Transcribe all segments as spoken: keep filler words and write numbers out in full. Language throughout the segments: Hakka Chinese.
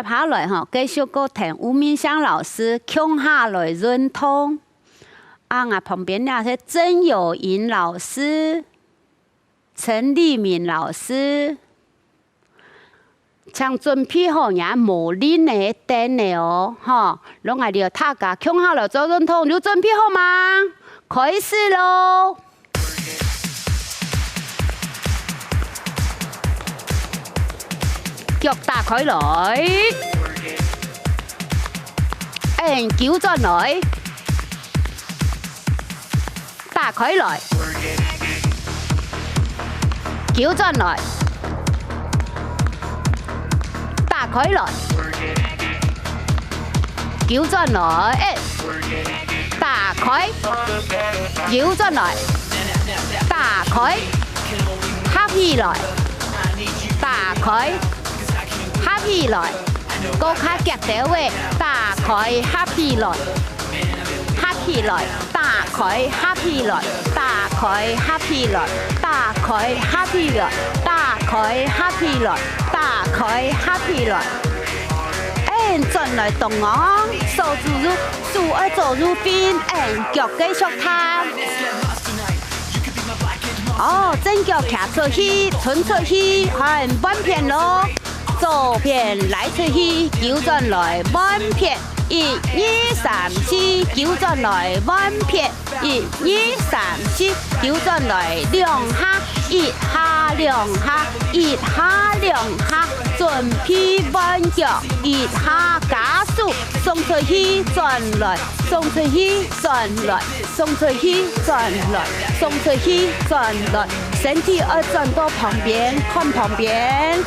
接下來吼，繼續過同吳明香老師共下來運動。啊，𠊎旁邊這係曾友瑩老師、陳立敏老師，請準備好若無輪个凳仔哦，吼，摎𠊎兜大家共下來做運動，有準備好嗎？開始囉！ 腳打開來，嗯，糾轉來，打開來，糾轉來，打開來，糾轉來，嗯，打開，糾轉來，打開。 合起來，打開，合起來，過較遽兜仔，打開，合起來，合起來，打開，合起來，打開，合起來，打開，合起來，打開，合起來，打開，合起來。嗯，轉來動哦，手拄住，手愛左右邊，嗯，腳繼續踏。 哦，正腳徛出去，伸出去，還換片囉。左片拉出去，糾轉來換片。一、二、三、四，糾轉來換片。一、二、三、四，糾轉來兩下，一下兩下，一下兩下，準備換腳，一下加速，送出去，轉來，送出去，轉來。 送出去，轉來，送出去，轉來，身體愛轉到旁邊，看旁邊。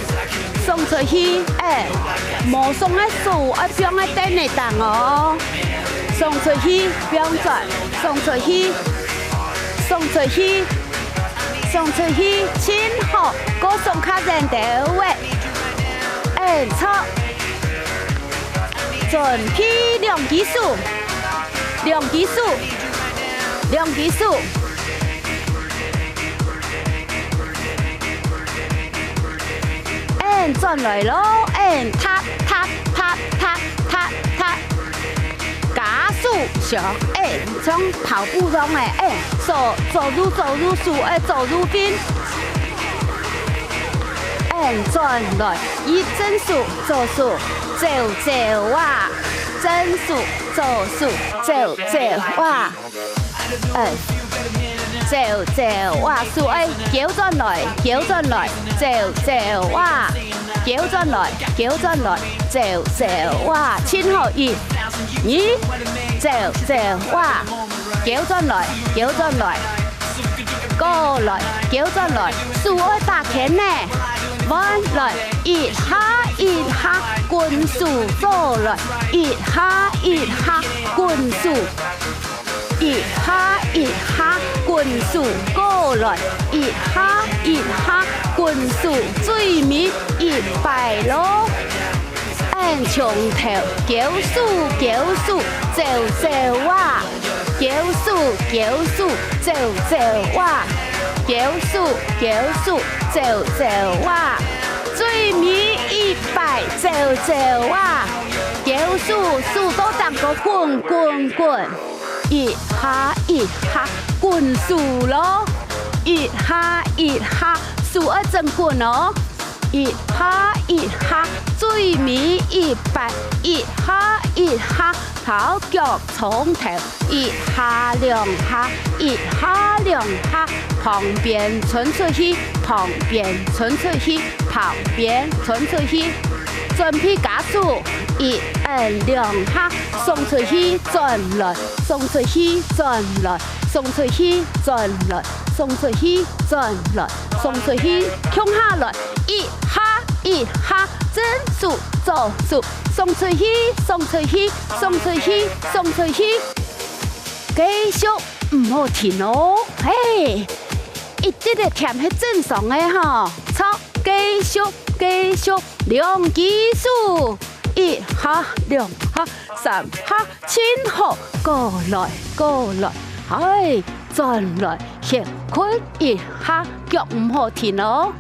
送出去，欸，無鬆个手愛放在凳仔頂哦。送出去，放轉，送出去，送出去，送出去，真好，過鬆較遠兜仔。嗯，著。 準備兩支手，兩支手，兩支手。嗯，轉來囉，嗯，踏，踏，踏，踏，踏，踏。加速，像，嗯，像跑步樣仔，嗯，手，左右，左右，手，嗯，左右邊。嗯，轉來，一正手， 左手，走走啊，正手，左手，走走啊。嗯，走走啊，手愛糾轉來，糾轉來，走走啊，糾轉來，糾轉來，走走啊，真好，一、二，走走啊。 糾轉來，糾轉來，過來，糾轉來，手愛打圈仔，換來，一下一下，滾手做來，一下一下，滾手，一下一下，滾手過來，一下一下，滾手，最尾一擺囉。嗯，從頭，糾手，糾手，走走啊。 糾手，糾手，走走啊，糾手，糾手，走走啊，最尾一擺走走啊，糾手，手到頂高滾滾滾，一下一下滾手囉，一下一下，手愛真滾哦。 一下一下，最尾一擺，一下一下，跑腳衝頭，一下兩下，一下兩下，旁邊伸出去，旁邊伸出去，旁邊伸出去，準備加速，一、嗯、兩下，送出去，轉來，送出去，轉來，送出去，轉來，送出去，轉來，送出去，共下來。 一下一下，正手、左手，送出去，送出去，送出去，送出去。繼續，毋好停哦，嘿，一直个停係正常个吼。著，繼續，繼續，兩支手，一下、兩下、三下，真好，過來，過來，哎，轉來，歇睏一下，腳毋好停哦。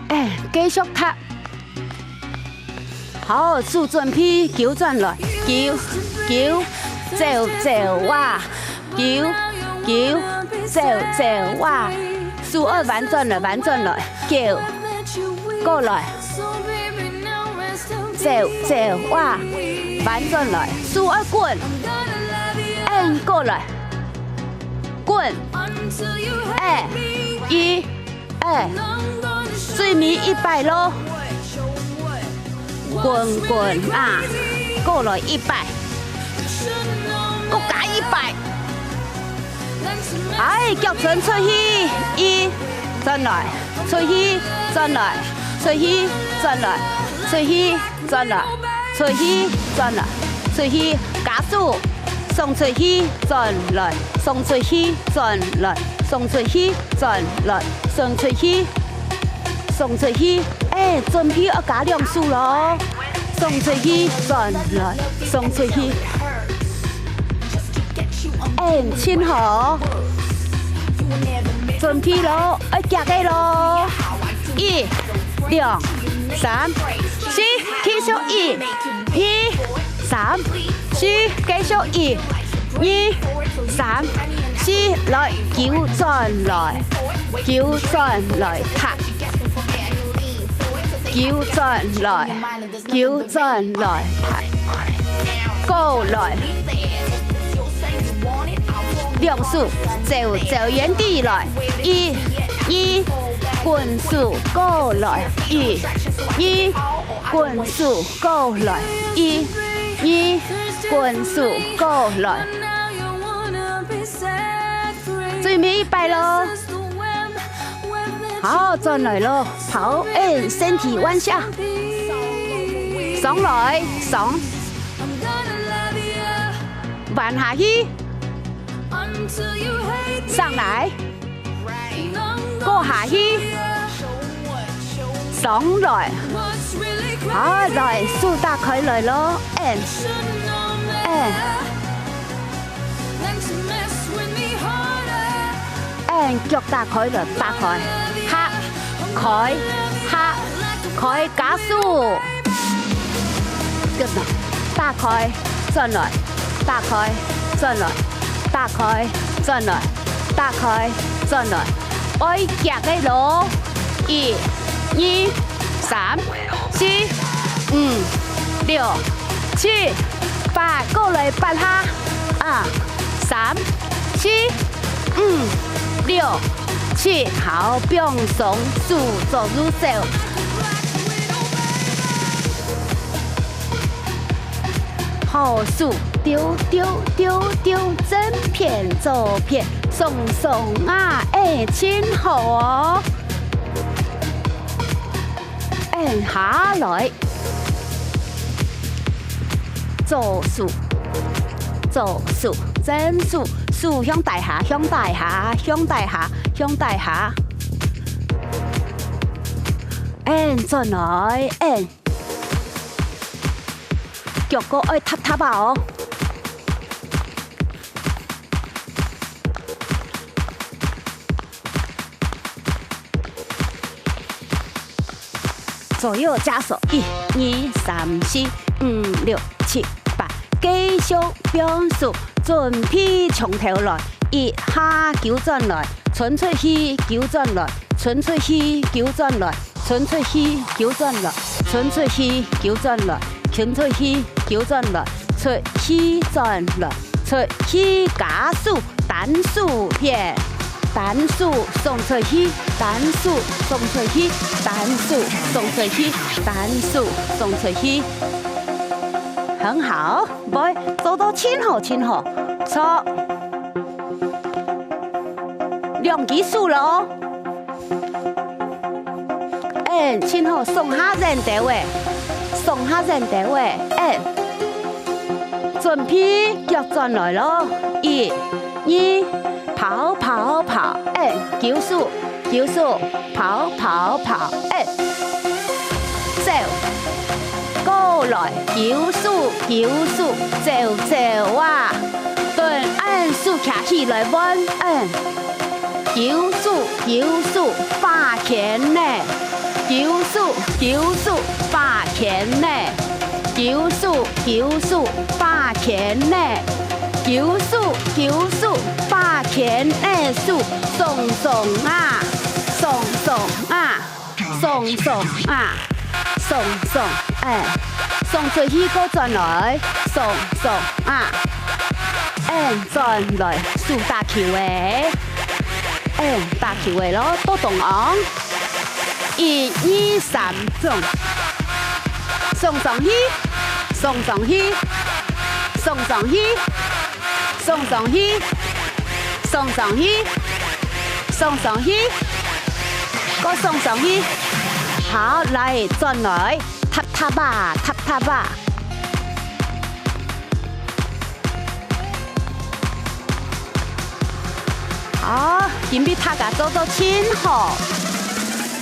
欸，繼續踢。好，手準備，勼轉來，勼，勼，走，走啊，勼，勼，走，走啊。手愛彎轉來，彎轉來，勼，過來，走，走啊，彎轉來，手愛滾，按過來，滾，二，一， 二，最尾一擺囉，滾滾啊，過來一擺，過加一擺。哎，腳伸出去，一，轉來，出去，轉來，出去，轉來，出去， 轉來，出去，轉來，出去，加速，送出去，轉來，送出去，轉來，送出去，轉來，送出去，送出去。哎，準備愛加兩手囉，送出去，轉來，送出去。哎，盡好，準備囉，愛遽个囉，一、兩、三、四， 繼續一、二、三、四，繼續一、二、三、四，來，勼轉來，勼轉來，踏，勼轉來，勼轉來，踏，過來，兩手走，走遠點來，一、二，滾手過來，一、二， 滾手過來，一、二，滾手過來。最尾一擺囉，好，轉來囉，跑，哎，身體彎下，上來，上，彎下去，上來。 過下去，上來，好，來，手打開來囉，嗯，嗯，嗯，腳打開來，打開，合，開，合，開，加速。 打開，轉來，打開，轉來，打開，轉來，打開，轉來。愛遽个囉，一、二、三、四、五、六、七、八，過來八下。啊，三、四、五、六、七，好，放鬆，手左右手。 好，手，丟，丟，丟，丟，正片，左片，鬆鬆啊，哎，盡好哦。哎，下來。左手，左手，正手，手向底下，向底下，向底下，向底下。哎，轉來，哎。 腳骨愛踏踏啊哦。左右加速，一、二、三、四、五、六、七、八，繼續放手，準備從頭來，一下勼轉來，伸出去勼轉來，伸出去勼轉來， 伸出去，勼轉來，伸出去，勼轉來，伸出去，勼轉來，出去，轉來，出去，加速，單手片，單手，送出去，單手，送出去，單手，送出去，單手，送出去。很好，喂，做到盡好，盡好，著。兩隻手囉。 嗯，盡好，鬆下肩頭仔，鬆下肩頭仔，嗯。準備，腳轉來囉，一、二，跑，跑，跑，嗯，勼手，勼手，跑，跑，跑，嗯。走，過來，勼手，勼手，走，走啊，等，嗯，手擎起來，彎，嗯。 勼手，勼手，畫圈仔。勼手，勼手，畫圈仔。九十，九十，八千二。九十，九十，八千二十，鬆鬆啊，鬆鬆啊，鬆鬆啊，鬆鬆，哎，鬆出去過轉來，鬆鬆啊。嗯，轉來，手打球仔。嗯，打球仔咯，都動哦。 一、二、三，鬆。鬆上去，鬆上去，鬆上去，鬆上去，鬆上去，鬆上去，過鬆上去。好，來，轉來，踏踏啊，踏踏啊。 哦，今晡日大家做到真好。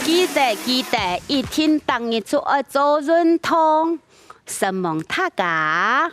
記得，記得，一定逐日就愛做運動，承蒙大家。